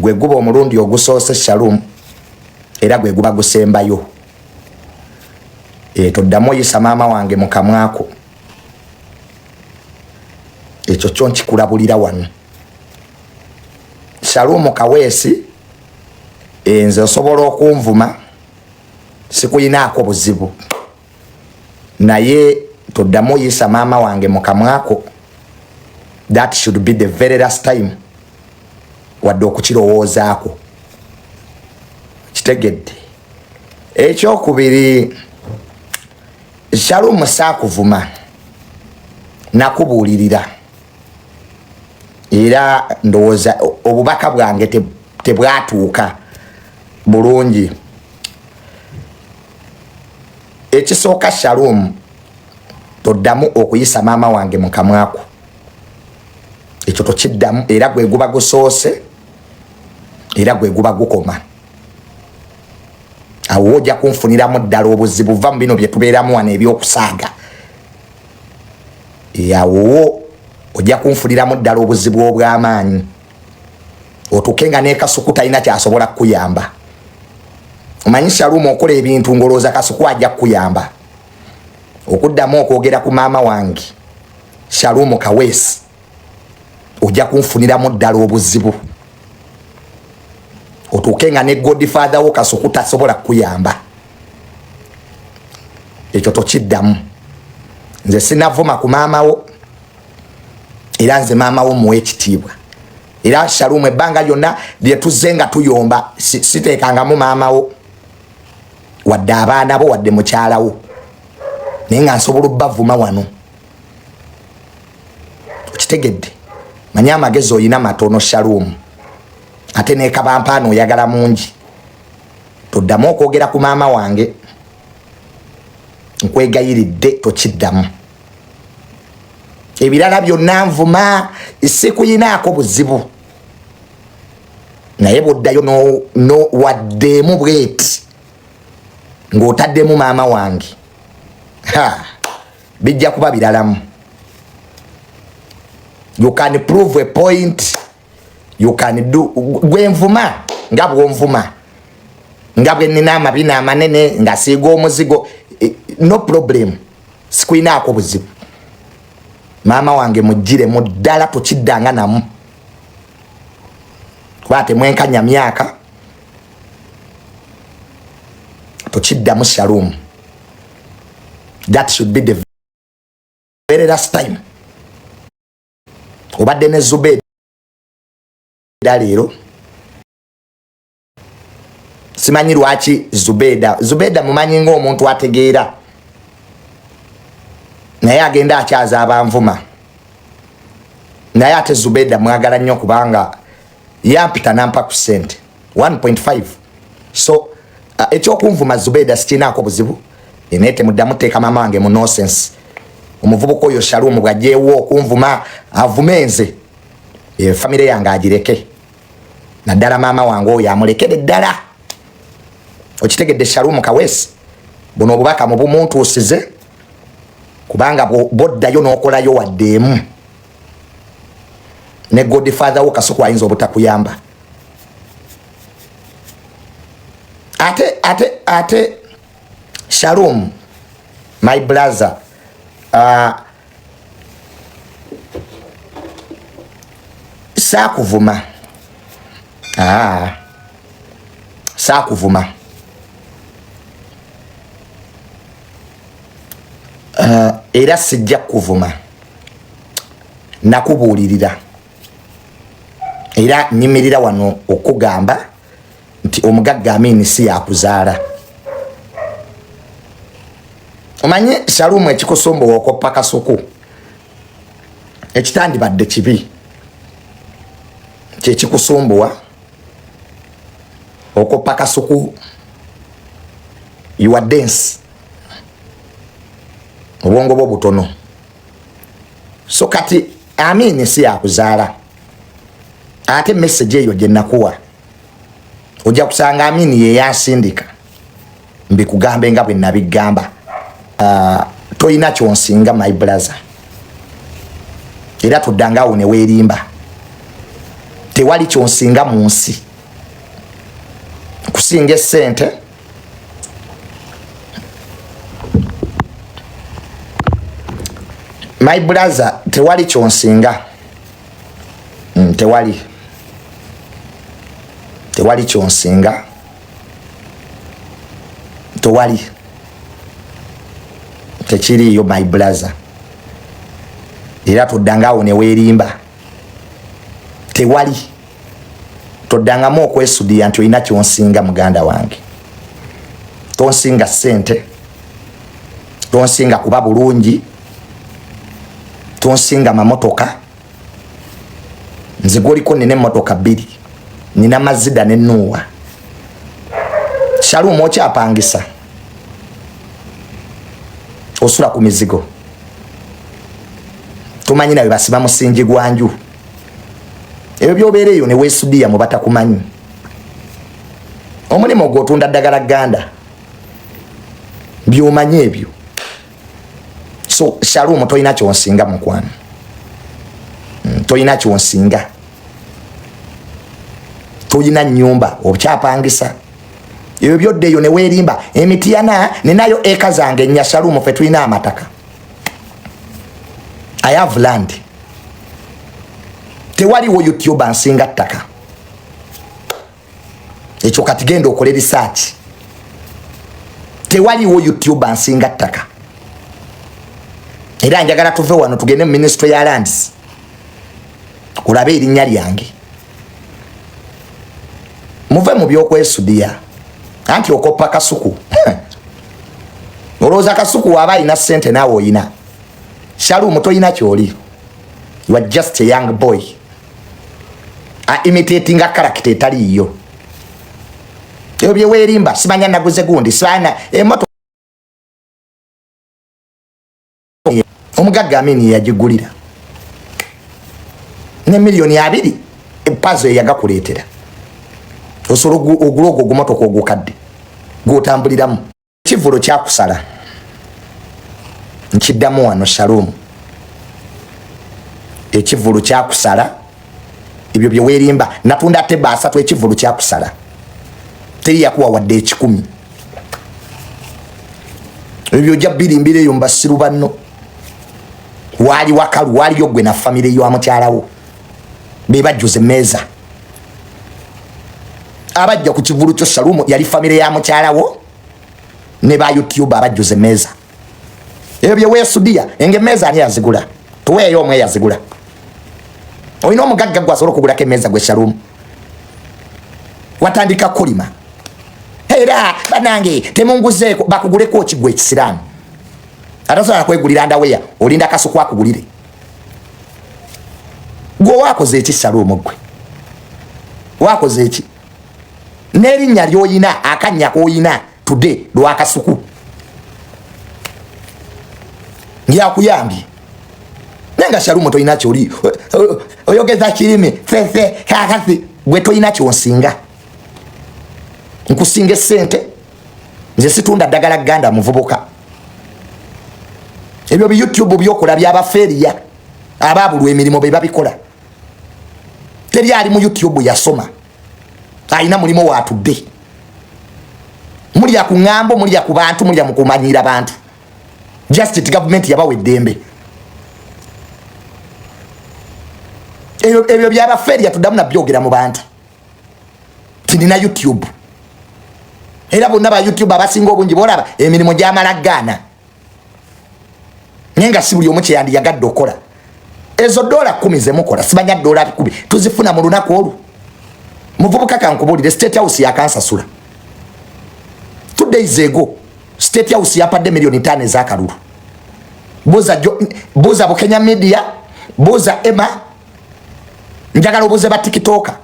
Gwe guba omulundi ogusoose, Shalom, era gwe guba gusembayo. Toddamu oyisa maama wange mu kamwako. Ekyo kyo nkikulabulira wano, Shalom Kaweesi. Nze osobola okunvuma, sikuyinaako buzibu, naye toddamu oyisa maama wange mu kamwako. That should be the very last time wadde okukirowoozaako. Kitegedde? Ekyokubiri, Shalumu, saakuvuma, nakubuulirira, era ndowooza obubaka bwange tebwatuuka bulungi. Ekisooka, Shalom, toddamu okuyisa maama wange mu kamwako. Ekyo tokiddamu, era gwe guba gusoose, era gwe guba gukoma. Awo ojja kunfuniramu ddala obuzibu. Va mu bino bye tubeeramu wano ebyokusaaga. Awowo ojja kunfuniramu ddala obuzibu obw'amaanyi, otuuke nga nekasuku talina kyasobola kukuyamba. Omanyi, Shalumu, okola ebintu ng'olowooza Kasuku ajja kukuyamba. Okuddamu okwogera ku maama wange, Shalumu Kaweesi, ojja kunfuniramu ddala obuzibu, otuuke nga ne godfather wo Kasuku tasobola kukuyamba. Ekyo tokiddamu. Nze sinavuma ku maama wo, era nze maama wo muwa ekitiibwa. Era Shalumu, ebbanga lyonna lyetuzze nga tuyomba, siteekangamu maama wo, wadde abaana bo, wadde mukyala wo, naye nga nsobola obbavuma wano. Okitegedde? Manye amagezi oyina matono, Shalumu, ate nekabampaano oyagala mungi. Toddamu okwogera ku maama wange, nkwegayiridde, tokiddamu. Ebirala byonna nvuma, sikuyinaako buzibu, naye bwoddayo no waddeemu bweti ng'otaddemu maama wange, ha, bijja kuba biralamu. You can prove a point, you can do. Gwenvuma nga bwonvuma, nga bwe nina amabina amanene nga siiga omuzigo, no problem, sikwinaako buzibu. Maama wange mugiremu ddala, tokiddanga namu, kuba temwenkanya myaka. Tokiddamu, Shalom. That should be the very last time. Obadde ne Zubeda leero, simanyi lwaki Zubeda. Zubeda mumanyi ngaomuntu ategeera, naye agenda akyaza abanvuma. Naye ate Zubeda mwagala nnyo, kubanga yampita nampa ku sente 1.5. So ekyokunvuma Zubeda sikinaako buzibu, naye temuddamu teeka mama wange mu nonsense. Omuvubuka oyo Shalumu bwajjeewo okunvuma, avume nze, famire yange agireke, naddala maama wange oyo amulekere ddala. Okitegedde, Shalumu Kaweesi? Buno obubaka mubumuntuusize, kubanga boddayo n'okolayo wadde emu, ne godfather wo Kasuku ayinza obutakuyamba. Ate Shalom, my brother, saakuvuma. Saakuvuma, era sijja kukuvuma. Nakubuulirira, era nyimirira wano okugamba nti omugagga Amini si yakuzaala. Omanye, Shalumu, ekikusumbuwa okoppa Kasuku, ekitandibadde kibi. Kyekikusumbuwa okoppa Kasuku. You are dense, obwongo bwo butono. So kati Amini si yakuzaala. Ate message eyo gye nakuwa, ojja kusanga Amini yeyansindika mbikugambe nga bwe nabigamba. Toyina kyonsinga, my brother, era toddangaawo ne weerimba. Tewali kyonsinga mu nsi. Nkusinga esente. My brother, tewali kyonsinga. Tewali. Tewali kyonsinga. Tewali. Tekiriiyo my brother. Era toddanga awo ne weerimba. Tewali. Toddangamu okwesudiya nti olina kyonsinga muganda wange. Tonsinga ssente. Tonsinga kuba bulungi. Tonsinga mamotoka. Nze gwoliko nina emmotoka 2. Nina Mazida ne Nuwa. Shalom okyapangisa. Osula ku mizigo. Tumanyi nawe basiba musingi gwa nju. Ebyo by'obeera eyo ne weesudiya mu batakumanyi. Omulimu gwo otunda ddagala gganda. By'omanyi ebyo. So Shalom tolina kyonsinga mukwano. Tolina kyonsinga. Tolina nnyumba okyapangisa. Ebyo byodde eyo ne weerimba. Emitiana ninayo eka zange nnya Shalom ffe tulina amataka. I have land. Tewaliwo YouTuber nsinga ttaka. Ekyo kati genda okole research. Tewaliwo YouTuber nsinga ttaka. Era njagala tuve wano tugende mu ministry ya lands. Olabe erinnya lyange. Muve mu byokwesudiya. Anti okoppa Kasuku. Olowooza Kasuku waaba alina ssente naawe oyina. Shalom toyina ky'oli. You are just a young boy. A imitating a character etali yiyo. Ebyo bye weerimba simanya naguze gundi sibana emoto omugagga Amini yagigulira ne 2 million epazo eyagakuleetera. Osobola ogula ogwo ogumotoka ogukadde gw'otambuliramu. Kivulo kyakusala. Nkiddamu wano Shalom. Ekivulu kyakusala. Ebyo bye weerimba. Natunda teba 3 ekivulu kyakusala. Teri yakuwa wadde 100. Ebyo ojja birimbira eyo mu basiru banno. Waali wakalu, waaliyo ggwe na famire ya mukyalawo. Be bajjuza emmeeza. Abajja ku kivulu kyo Shalom yali famire ya mukyalawo ne ba YouTube abajjuza emmeeza. Ebyo bye weesudiya, enge emmeeza ani yazigula? Tuweeyo omwe yazigula. Olina omugagga gwe asobola okugulako emmeeza gwe Shalom. Watandika kulima. Era bannange temunguzeeko, bakuguleko ki gwe ekisiraani? Atasobola kwegulira ndaweya, olinda Kasuku akugulire. Gwe waakoze eki Shalom gwe? Waakoze eki? N'erinnya ly'oyina, akannya k'oyina today lwa Kasuku. Yakuyambye. Naye nga Shalom tolina ky'oli. Oyogeza kirimi, fese, kakasi, gwe tolina ky'onsinga. Nkusinga essente. Nze situnda ddagala gganda muvubuka. Ebyo bi YouTube by'okola by'abafeeriya abaabulwa emirimu be babikola. Teri ali mu YouTube yasoma. Alina mulimu waatudde. Mulya ku ŋŋambo, mulya ku bantu, mulya mu kumanyiira bantu. Just it government yabawa eddembe. Ebyo by'abafeeriya tuddamu nabyogera mu bantu. Tinina YouTube. Era bonna ba YouTube abasinga obungi bolaba emirimu gyamala gaana. Naye nga si buli omu kye yandiyagadde okukola. Ezo $10 ze mukola, simanya $10 tuzifuna mu lunaku olwo. Muvubuka kankubuulire, State House yakansasula. 2 days ago, State House yapadde 5 million ez'akalulu. Buuza Bukenya Media, buuza Emma, njagala obuuze ba TikToker.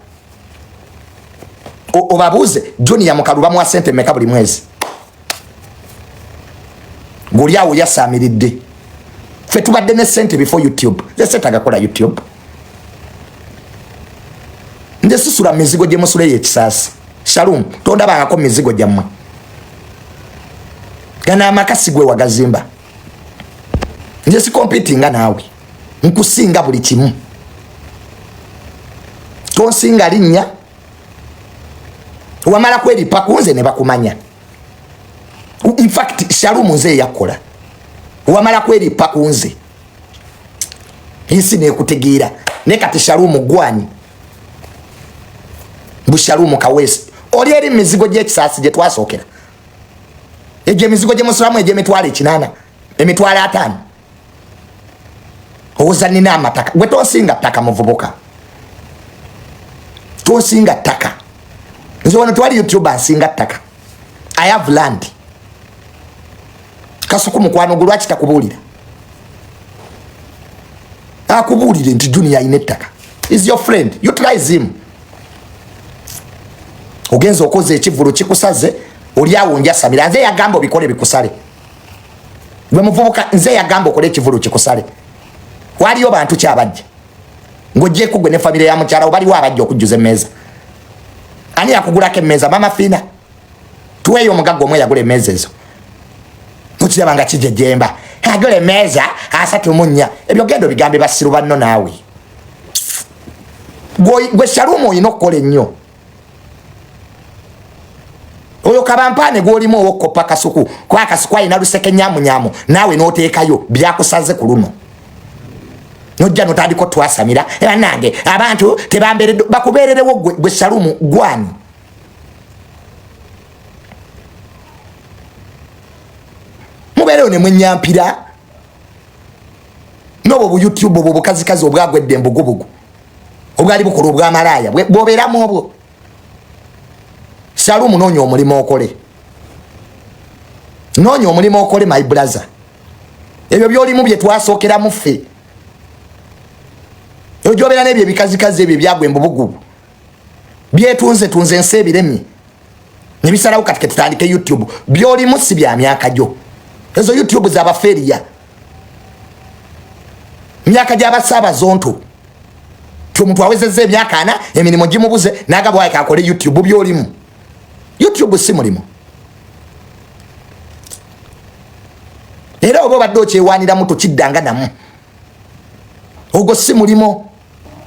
Obabuuze Junior Mukalu bamuwa ssente mmeka buli mwezi. Ng'oli awo yasaamiridde. Ffe tubadde ne ssente before YouTube. Nze seetaaga kukola YouTube. Nze sisula mizigo gye musula eyo ekisaasi. Shalom, tondabangako mizigo gyammwe. Gano amaka si gwe wagazimba. Nze si competinga naawe. Nkusinga buli kimu. Tonsinga linnya. Wamala kweripa kunze ne bakumanya. In fact, Shalumu nze yakola. Wamala kweripa kunze. Ensi nekutegeera. Ne kati Shalumu gwani. Bu Shalumu Kaweesi. Oli eri mizigo gy'ekisaasi gye twasookera. Egyo emizigo gye musulamu egy'emitwalo 8, emitwalo 5. Owoza nina amataka. Gwe tonsinga ttaka muvubuka. Tonsinga ttaka. Nze wano twali YouTuber nsinga ttaka. I have land. Kasuku mukwano gwe lwaki takubuulira? Akubuulire nti Junior alina ettaka. Is your friend. Utilize him. Ogenza okoze ekivvulu kikusaze, oli awo njasamira. Nze yagamba obikole bikusale. Gwe muvubuka nze yagamba okole ekivvulu kikusale. Waliyo bantu kyabajja. Ng'ogyeko gwe ne famire ya mukyala wo baliwo abajja okujjuza emmeeza. Ani yakugulako emmeeza? Mama Fiina. Tuweeyo omugagga omwe yagula emmeeza ezo. Mukiraba nga kijejemba. Agula emmeeza 34. Ebyo genda obigambe basiru banno naawe. Gwe Shalumu olina okukola ennyo. Oyo kabampaane gw'olimu ow'okukoppa Kasuku, kuba Kasuku alina luseke nyamunyamu, naawe n'oteekayo byakusaze ku luno. Nojja n'otandika otwasamira, bannange abantu tebambeeredde, bakubeererewo gwe Shalumu gwani? Mubeerewo ne mwenyampira n'obwo bu YouTube obwo obukazikazi obwagwedde embugubugu obwali bukola obwamalaaya bw'obeeramu obwo. Shalumu noonya omulimu okole. Noonya omulimu okole my brother. Ebyo by'olimu bye twasookeramu ffe. Ebyo gy'obeera n'ebyo ebikazikazi ebyo ebyagwa embubugubu. Byetunzetunze ensi ebiremye. Ne bisalawo kati ke tutandike YouTube. By'olimu si bya myaka gyo. Ezo YouTube z'abafeeriya. Myaka gy'abasaabazonto. Ti omuntu awezezza emyaka 4 emirimu gimubuze n'agamba wayi kakole YouTube. By'olimu. YouTube si mulimu. Era oba obadde okyewaaniramu tokiddanga namu. Ogwo si mulimu.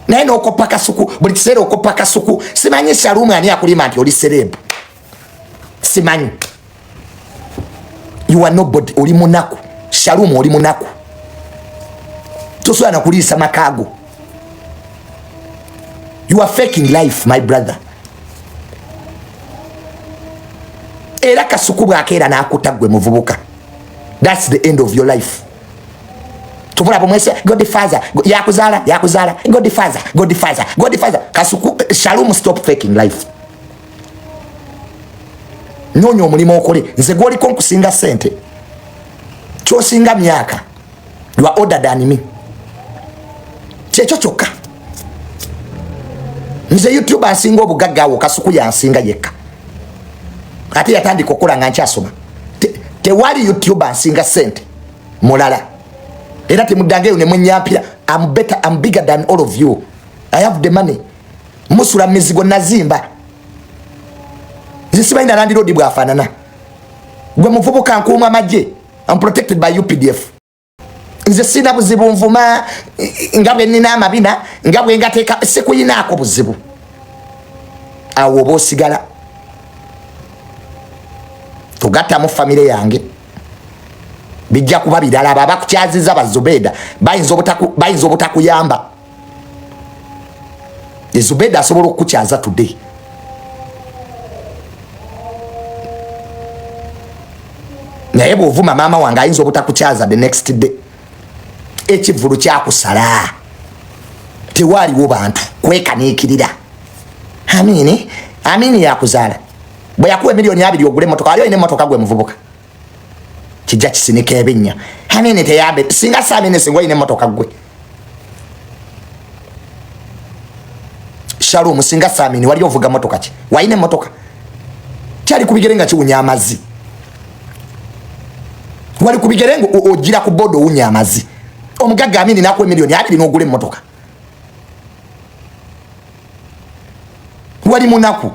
Naye n'okoppa Kasuku, buli kiseera okoppa Kasuku. Simanyi Shalumu ani akulima nti oli celeb. Simanyi. You are nobody, oli munaku. Shalumu oli munaku. Tosobola na kuliisa makaago. You are faking life, my brother. Era Kasuku bw'akeera n'akutta ggwe muvubuka. That's the end of your life. Tubula bumwese Godfather yakuzaala yakuzaala Godfather Godfather Godfather Kasuku. Shalumu, stop faking life. Noonya omulimu okole. Nze gw'oliko nkusinga ssente, kyosinga myaka. You are older than me. Kyekyo kyokka. Nze YouTube asinga obugagga awo Kasuku yansinga yekka. Ate yatandika okukola nga nkyasoma. Tewali YouTube ansinga ssente mulala. Era temuddangeyo ne mwenyampira. I'm better, I'm bigger than all of you. I have the money. Musula mizigo nazimba. Nze simanyi na landlord bw'afaanana. Gwe muvubuka nkuuma amagye. I'm protected by UPDF. Nze sina buzibu nvuma nga bwe nnina amabina nga bwe ngateeka sikuyinaako buzibu. Awo oba osigala togattamu famire yange. Bijja kuba birala. Abo abakukyaziza ba Zubeda bayinza obutakuyamba. Zubeda asobola okukukyaza today. Naye bw'ovuma maama wange ayinza obutakukyaza the next day. Ekivvulu kyakusala. Tewaaliwo bantu kwekaniikirira. Amini, Amini yakuzaala. Bwe yakuwa emiliyoni 2 ogule emmotoka, wali olina emmotoka gwe muvubuka. Kijja kisinika ebinnya. Amini teyambe, singa si Amini singa olina emmotoka gwe. Shalom, singa si Amini wali ovuga mmotoka ki? Walina emmotoka? Kyali ku bigere nga kiwunya amazzi. Wali ku bigere nga ogira ku boda owunya amazzi. Omugagga Amini n'akuwa emiliyoni 2 n'ogula emmotoka. Wali munaku.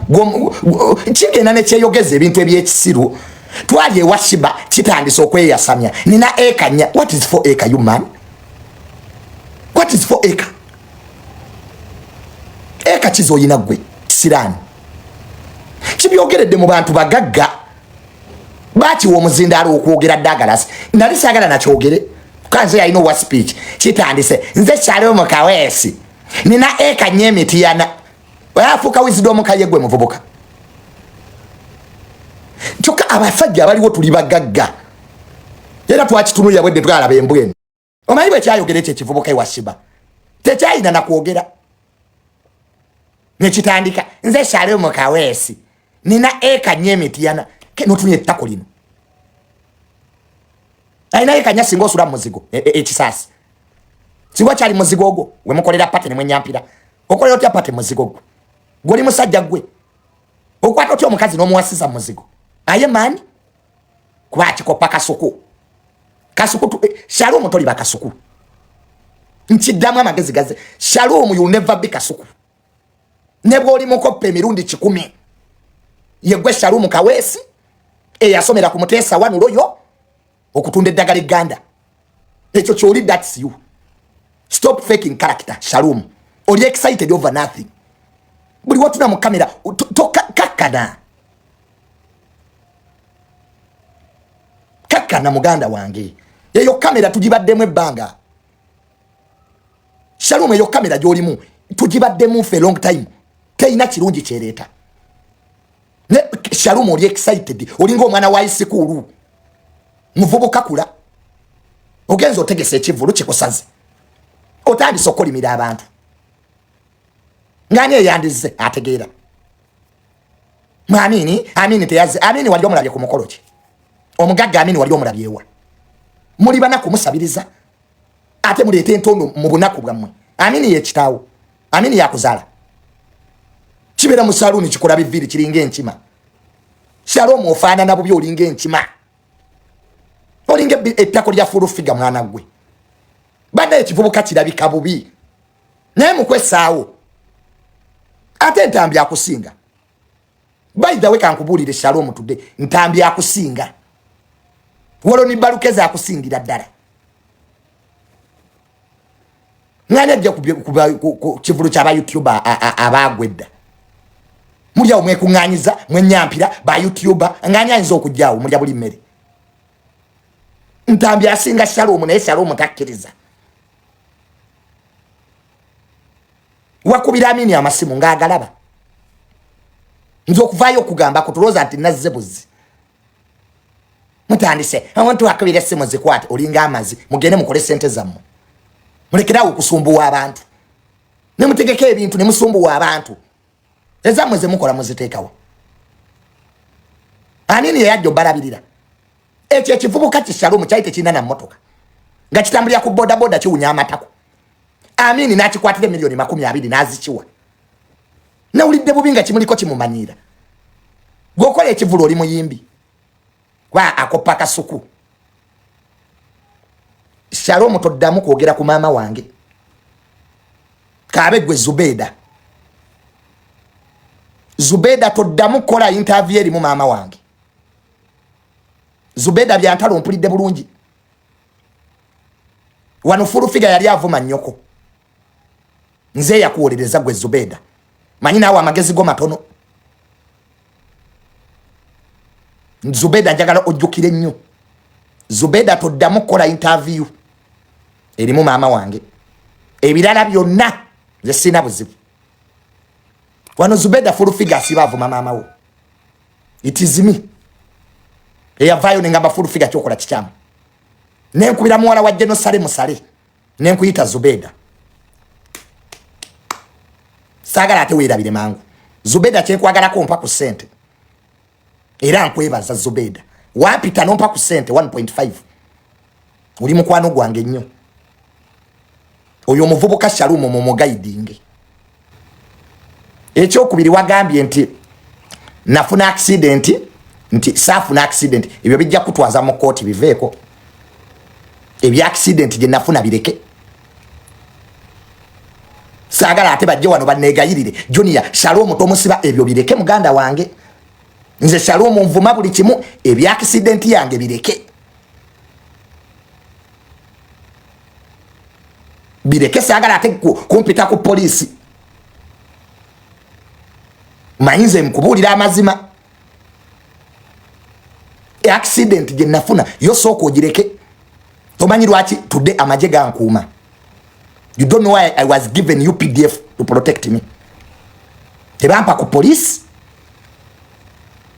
Kigenda ne kyeyogeza ebintu eby'ekisiru. Twali ewa Shiba kitandise okweyasamya. Nina eka nnya. What is 4 acre, you man? What is 4 acre? Eka kizo oyina ggwe kisiraani. Kibi Nakyogeredde mu bantu bagagga bakiwa omuzindaalo okwogera. Douglas, nali saagala nakyogere kanze yalina owa speech kitandise. Nze kyaliwo mu Kaweesi, nina eka nnyo emitiyana afuuka Wisdom Kaye. Gwe muvubuka, kyokka abasajja abaliwo tuli bagagga era twakitunulira bwedde, twalaba embwa eno. Omanyi bwe kyayogera ekyo ekivubuka ewasiba tekyayina nakwogera, nekitandika, "Nze kyaliwo mu Kaweesi, nina eka nnyo emitiyana." Notunya ettako lino alina eka nnya. Singa osula mu muzigo ekisaasi, singa okyali muzigo ogwo wemukolera party nemwenyampira, okolera otya party muzigo gwe? Gwoli musajja gwe, okwata otya omukazi n'omuwasiza muzigo? Aye maani kuba akikopa Kasuku. Kasuku Shalom, toli bakasuku. Nkiddamu amagezi gaze, Shalom, you never be Kasuku ne bw'oli mukoppa emirundi 100. Yegwe Shalom Kaweesi eyasomera ku Muteesa wanuloyo okutunda eddagala egganda, ekyo kyoli. That's you. Stop faking character, Shalom. Oli excited over nothing. Buli watuna mu kamera tokakkana. Kakkana muganda wange, eyo kamera tugibaddemu ebbanga. Shalom, eyo kamera gyolimu tugibaddemu for a long time, teyina kirungi kyereeta. Ne Shalom, oli excited, olinga omwana wa isikuulu. Muvubuka kula, ogenza otegesa ekivulu kikusaze, otandise okulimira abantu ngani eyandize ategeera. Mwamini Amini teyaze. Amini wali omulabye ku mukolo ki? Omugagga Amini wali omulabyewa? Muli banaku, musabiriza, ate muleeta entondo mu bunaku bwammwe. Amini yekitaawo? Amini yakuzaala? Kibeera mu saluuni kikola biviiri, kiringa enkima. Shalom, ofaanana bubi, olinga enkima, olinga ettako lya Full Figure. Mwana gwe, badde ekivubuka kirabika bubi, naye mukwesaawo ate Ntambi akusinga. By the way, kankubuulire Shalom, tudde Ntambi akusinga, Woloni Balukeza akusingira ddala. Ngani ajja ku kivulu kyaba YouTuber abaagwa edda? Mulyawo mwekuŋŋanyiza, mwenyampira ba YouTuber. Ngani ayinza okujjaawo? Mulya buli mmere. Ntambi asinga Shalom, naye Shalom takkiriza. Wakubira Amini amasimu ng'agalaba. Nze okuvaayo okugamba kutulooza nti nazze buzi, mutandise omuntu akubira essimu zikwate, olinga amazi. Mugende mukole sente zammwe, mulekerawo okusumbuwa abantu. Nemutegeka ebintu nemusumbuwa abantu. Ezammwe zemukola muziteekawa? Anini yeyajja obalabirira? Ekyo ekivubuka kishalumu kyali tekirina na mmotoka, nga kitambulira ku bodaboda, kiwunya amatako. Amini n'akikwatira emiliyoni 20 n'azikiwa. Nawulidde bubi nga kimuliko kimumanyiira. Gweokola ekivulu, oli muyimbi kuba akopa Kasuku. Shalom, toddamu kwogera ku maama wange. Kaabe gwe Zubeda. Zubeda, toddamu kukola interview erimu maama wange. Zubeda Byantalo, mpulidde bulungi? Wano Full Figure yali avuma nnyoko. Nze yakuwolereza gwe Zubeda. Manyi naawe amagezi go matono. Zubeda, njagala ojjukire nnyo. Zubeda, toddamu kukola interview erimu maama wange. Ebirala byonna nze sirina buzibu. Wano Zubeda, Full Figure asiba avuma maama wo. It is me eyavaayo nengamba Full Figure kyokola kikyamu, nenkubira muwala wa Jeno Sale musale, nenkuyita Zubeda. Saagala ate weerabire mangu. Zubeda, kyenkwagalako mpa ku ssente, era nkwebaza Zubeda, wampita nompa ku ssente 1.5. Oli mukwano gwange nnyo. Oyo omuvubuka Shalumu mumuguidinge. Ekyokubiri, wagambye nti nafuna accident, nti saafuna accident. Ebyo bijja kutwaza mu kooti, biveeko. Ebya accident gye nafuna bireke, saagala ate bajje wano banegayirire, "Junior, Shalom tomusiba." Ebyo bireke muganda wange. Nze Shalom nvuma buli kimu, ebya accident yange bireke, bireke. Saagala ate kumpita ku poliisi. Manyi nze nkubuulira amazima. Accident gye nafuna yo sooka ogireke. Tomanyi lwaki tudde amagye gankuuma. You don't know why I was given UPDF to protect me. Tebampa ku police,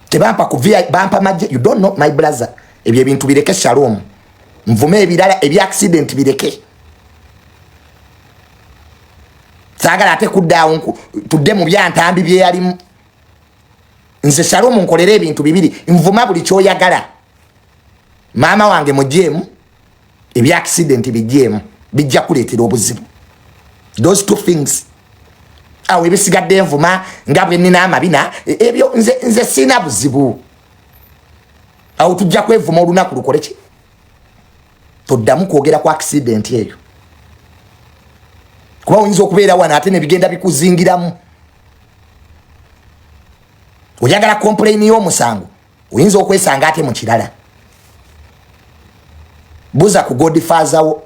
tebampa ku VI, bampa magye. You don't know, my brother. Ebyo ebintu bireke. Shalom, nvume ebirala, ebya accident bireke. Saagala ate kuddaawo tudde mu byantambi byeyalimu. Nze Shalom nkolera ebintu bibiri: nvuma buli kyoyagala, maama wange mujeemu, ebya accident bijeemu, bijja kuleetera obuzibu. Those two things. Awo ebisigadde nvuma nga bwe nina amabina. Ebyo nze sina buzibu. Awo tujja kwevuma olunaku lukole ki. Toddamu kwogera ku accident eyo, kuba oyinza okubeera wano ate nebigenda bikuzingiramu. Oyagala complain y'omusango, oyinza okwesanga ate mu kirala. Buza ku godfather wo.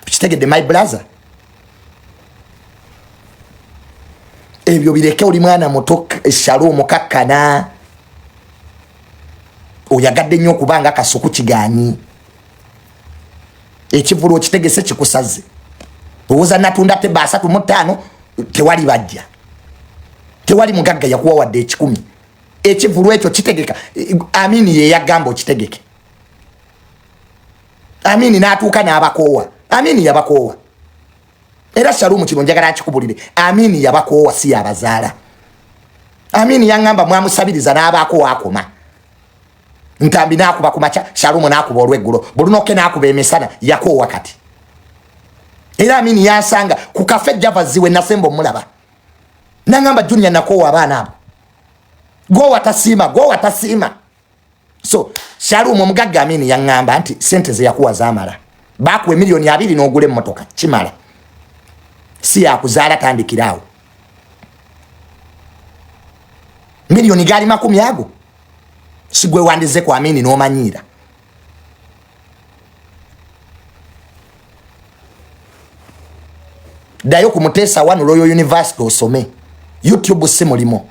Kitegedde, my brother? Ebyo bireke, oli mwana muto. Shalom, kakkana. Oyagadde nnyo okubanga kasuku kiganyi. Ekivulu okitegese kikusaze. Owooza natunda teba 35, tewali bajja, tewali mugagga yakuwa wadde 100. Ekivulu ekyo kitegeka Amini, ye yagamba okitegeke. Amini n'atuuka n'abakoowa. Amini yabakoowa. Era Shalumu, kino njagala nkikubulire, Amini yabakoowa, si yabazaala. Amini yaŋŋamba mwamusabiriza n'abaako waakoma. Ntambi n'akuba ku makya, Shalumu n'akuba olweggulo, bulunoke n'akuba emisana. Yakoowa kati. Era Amini yansanga ku kafe Javaziwe, nasemba omulaba, naŋŋamba, "Junior, nakoowa abaana abo, gowa tasiima, gowa tasiima." So Shalumu, omugagga Amini yaŋŋamba nti sente zeyakuwa zamala. Bakuwa emiliyoni 20 n'ogula emmotoka, kimala, si yakuzaala. Tandikiraawo. Miliyoni gaali 10 ago, si gwe wandize ku Amini n'omanyiira. Ddayo ku Muteesa One Royal University osome. YouTube si mulimo.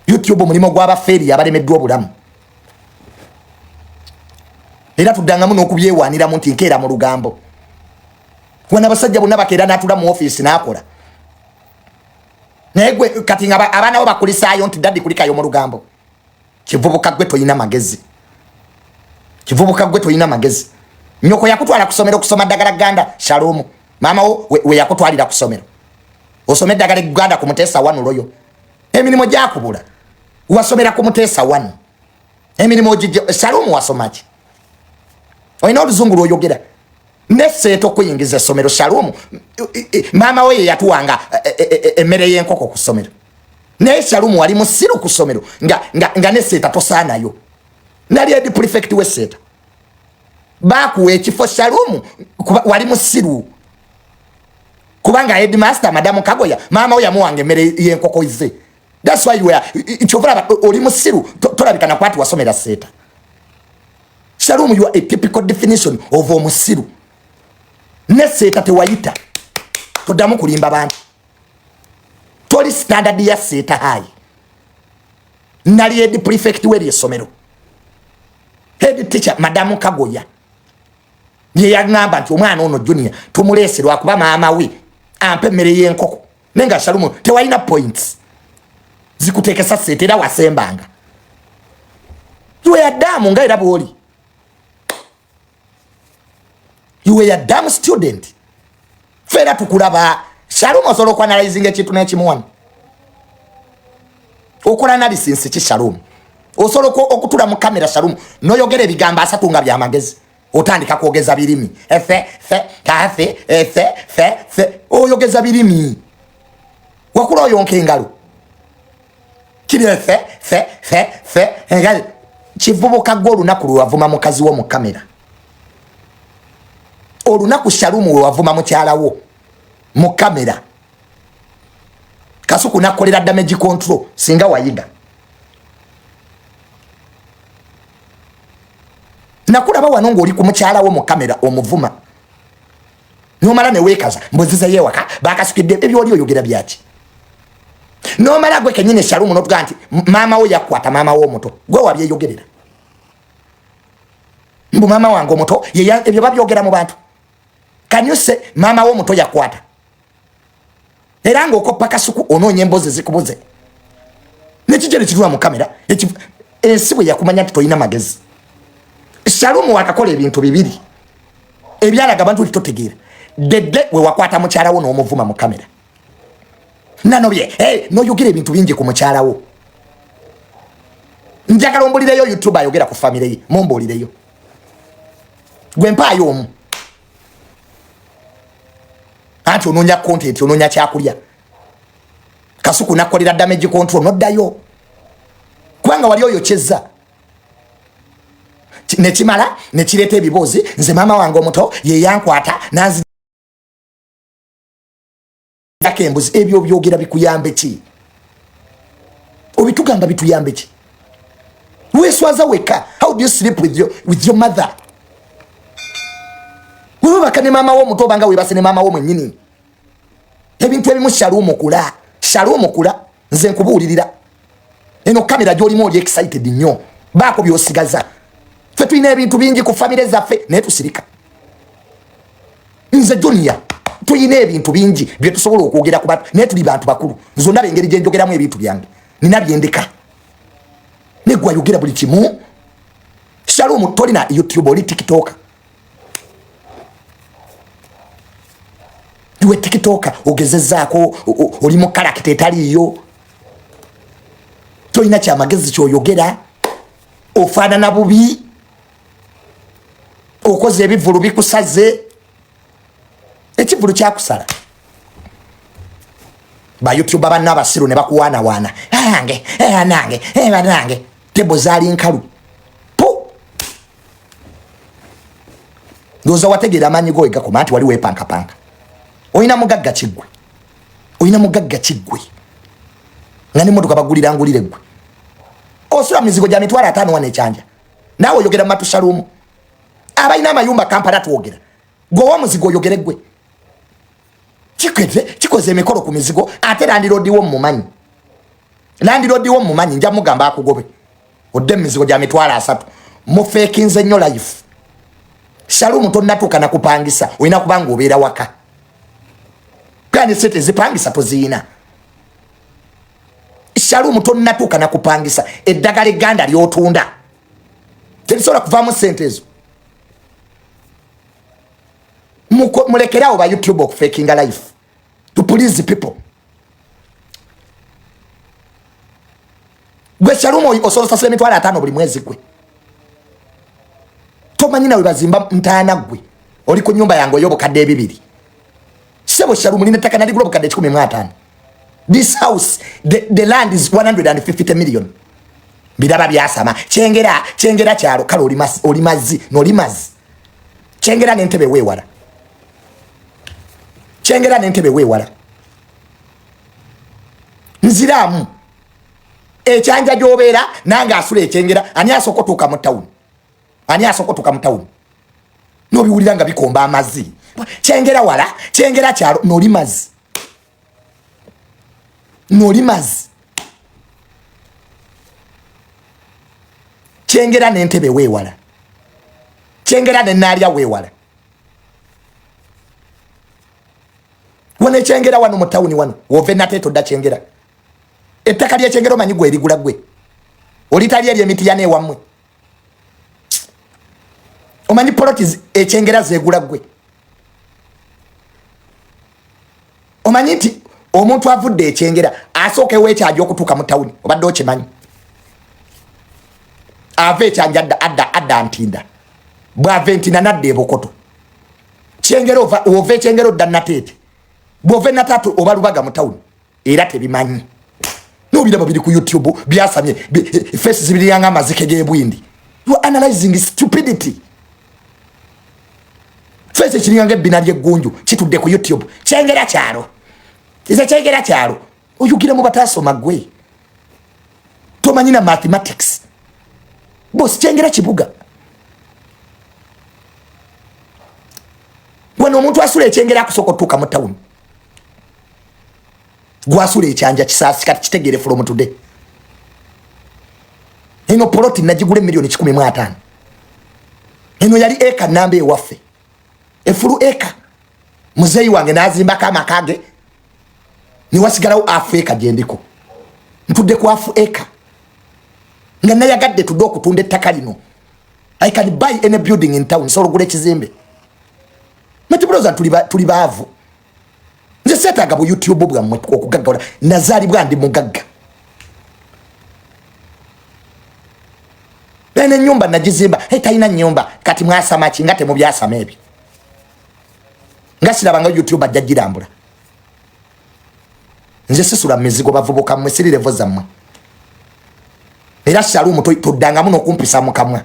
YouTube mulimo gw'abafeeri abalemeddwa obulamu. Era tuddangamu n'okubyewaaniramu nti nkeera mu lugambo. Wana abasajja bonna bakeera n'atula mu ofiisi n'akola, naye gwe kati nga abaana bo bakulisaayo nti, "Daddy, kulikayo mu lugambo." Kivubuka gwe toyina magezi, kivubuka gwe toyina magezi. Nyoko yakutwala kusomero okusoma ddagala ganda. Shalomu, maama wo we yakutwalira kusomero osome eddagala eganda ku Muteesa One Royal. Emirimu gyakubula. Wasomera ku Muteesa One, emirimu ogijje. Shalomu, wasomaki? Olina oluzungu lwoyogera neseeta okuyingiza essomero. Shalomu, maama we ye yatuwanga emmere y'enkoko ku ssomero, naye Shalumu wali musiru ku ssomero nga neseeta tosaanayo. Nali head prefect w'eseeta, bakuwa ekifo. Shalumu, wali musiru, kubanga headmaster Madamu Kagoya, maama we yamuwanga emmere y'enkoko ze. That's why you were, kyova oli musiru, tolabika nakwati wasomera seeta. Shalumu, you are a typical definition of omusiru. Neseeta tewayita. Toddamu kulimba bantu, toli standard ya Seeta High. Nali head prefect weri essomero. Head teacher Madamu Kagoya ye yaŋŋamba nti omwana ono Junior tumuleese lwakuba maama we ampa emmere y'enkoko. Naye nga Shalumu tewalina points zikuteekesa seeta, era wasembanga iwe yaddamu nga era bwoli. You were a dumb student. Feera tukulaba. Shalom, osobola okuanalyzinga ekintu n'ekimuwano? Okola analysis ki, Shalom? Osobola okutula mu kamera, Shalom, noyogera ebigambo 30 nga byamagezi? Otandika kwogeza birimi, fe fe kafe fe fe fe, oyogeza birimi. Wakula oyonka engalo kiri fe fe fe fe engalo. Kivubuka gwe, olunaku lwe wavuma mukazi wo mu kamera, olunaku Shalumu we wavuma mukyala wo mu kamera, Kasuku nakolera damage control. Singa wayiga. Nakulaba wano ngaoli ku mukyala wo mu kamera omuvuma, nomala neweekaza mbuzizeyo ewaka bakasukidde. Ebyoli oyogera byaki? Nomala gwe kenyini Shalumu notugaa nti maama wo yakwata maama wo omuto, gwe wabyeyogerera mbu maama wange omuto, ebyo babyogera mu bantu. Can you say maama wo omuto yakwata? Era ng'okoppa Kasuku, onoonya emboozi zikubuze nekijja nekitula mu kamera. Ensi bwe yakumanya nti tolina magezi. Shalumu wakakola ebintu bibiri ebyalaga abantu nti totegeera. Dedde we wakwata mukyala wo n'omuvuma mu kamera nanobye, hey, noyogera ebintu bingi ku mukyala wo. Njagala ombulireyo YouTube ayogera ku famire ye, mumbuulireyo gwe mpaayo omu. Anti onoonya content, onoonya kyakulya. Kasuku nakolera damage control noddayo kubanga wali oyo kyezza nekimala nekireeta ebiboozi. Nze maama wange omuto yeyankwata nanzijako embuzi. Ebyo byogera bikuyambe ki? Obitugamba bituyambe ki? Weswaza weka. How do you sleep with your mother? Webabaka ne maama wo omuto obanga webase ne maama wo mwennyini. Ebintu ebimu, Shalumu kula, Shalumu kula. Nze nkubuulirira, eno kamera gyolimu oli excited nnyo, baako byosigaza. Ffe tulina ebintu bingi ku famire zaffe naye tusirika. Nze Junior, tulina ebintu bingi byetusobola okwogera ku bantu naye tuli bantu bakulu. Nze ondaba engeri gyenjogeramu ebintu byange, nina byendeka negwe ayogera buli kimu. Shalumu, tolina YouTube, oli TikTok. Iwe TikTok ogezezaako, oli mu character etaliiyo, tolina kyamagezi kyoyogera, ofaanana bubi, okoze ebivulu bikusaze, ekivulu kyakusala. Ba YouTube banna abasiru ne bakuwaanawaana, ange nange banange tebo zaali nkalu pu. Ndowooza wategeera amaanyi go wegakoma nti wali weepankapanka. Olina mugagga kiggwe, olina mugagga kiggwe nga nemotoka bagulira ngulire ggwe osula mizigo gya 50,000 wana ekyanja. Naawe oyogera mu matushalumu abalina amayumba Kampala. Twogera gwe owomuzigo oyogere gwe kikoze kikoze emikolo ku mizigo. Ate landlord wo mumanyi, landlord wo mumanyi, nja mugamba akugobe odde emizigo gya 30,000. Mufeekinze nnyo life. Shalumu, tonnatuuka nakupangisa, olina kubanga obeera waka gani sente zipangisa toziyina. Shalumu, tonnatuuka nakupangisa, eddagala egganda lyotunda terisobola kuvaamu sente ezo. Mulekerawo ba YouTube okufekinga life to please people. Gwe Shalumu osobola osasula 50,000 buli mwezi? Gwe tomanyi nawe bazimba ntaana. Gwe oli ku nyumba yange oy'obukadde 2,000. Sebo Shalumu, nina ettaka naligula obukadde 150. This house, the land is 150 million. Biraba byasama Kyengera, Kyengera kyalo. Kale oli mazzi noli mazzi. Kyengera n'Entebe weewala, Kyengera n'Entebe weewala. Nziraamu ekyanja gy'obeera nange asula Ekyengera. Ani asooka otuuka mu tawuni? Ani asooka otuuka mu tawuni? Nobiwulira nga bikomba amazzi. Kyengera wala, Kyengera kyalo, noli mazzi, noli mazzi. Kyengera n'Entebe weewala, Kyengera nenaalya weewala. Wano Ekyengera wano mu tawuni wano wova enateeta odda Kyengera, ettaka lyekyengera omanyi gwe erigula? Gwe olitali eri emitiyana ewammwe, omanyi poloti Ekyengera zegula? Gwe omanyi nti omuntu avudde Ekyengera asooka eweekyaja okutuuka mu tawuni? Obadde okimanyi? Ava Ekyanja adda adda adda Ntinda, bwava Entinda nadda Ebukoto. Kyengera ova Ekyengera odda Nateete, bwova Enataatu oba Lubaga mu tawuni. Era tebimanyi nobiraba biri ku YouTube byasamye, face zibiryanga amazike g'ebwindi. You are analyzing stupidity. Face ekiringanga ebbina ly'eggunju kitudde ku YouTube. Kyengera kyalo, ize Kyengera kyalo. Oyugira mu batasoma. Gwe tomanyi na mathematics, boss. Kyengera kibuga. Wano omuntu asula Ekyengera akusooka otuuka mu tawuni. Gwasula ekyanja kisaasi kati kitegeere from today. Eno poloti nagigula emiliyoni 150. Eno yali eka namba ewaffe, efulu eka. Muzeeyi wange n'azimbako amaka ge newasigalawo afu eka. Gyendiko ntudde ku afu eka nga nayagadde tudde okutunda ettaka lino. I can buy any building in town. Nsobola ogula ekizimbe. Metibuloza tuli baavu. Nze seetaaga bu YouTube bwammwe okugaggawala. Nazaalibwa ndi mugagga. Eno ennyumba nagizimba. Hey, talina nnyumba kati mwasama ki nga temubyasama ebyo? Nga sirabanga YouTube ajja girambula. Nze sisula mizigo, bavubuka mmwe, siri level zammwe. Era Shalumu, toddangamu n'okumpisa mu kamwa.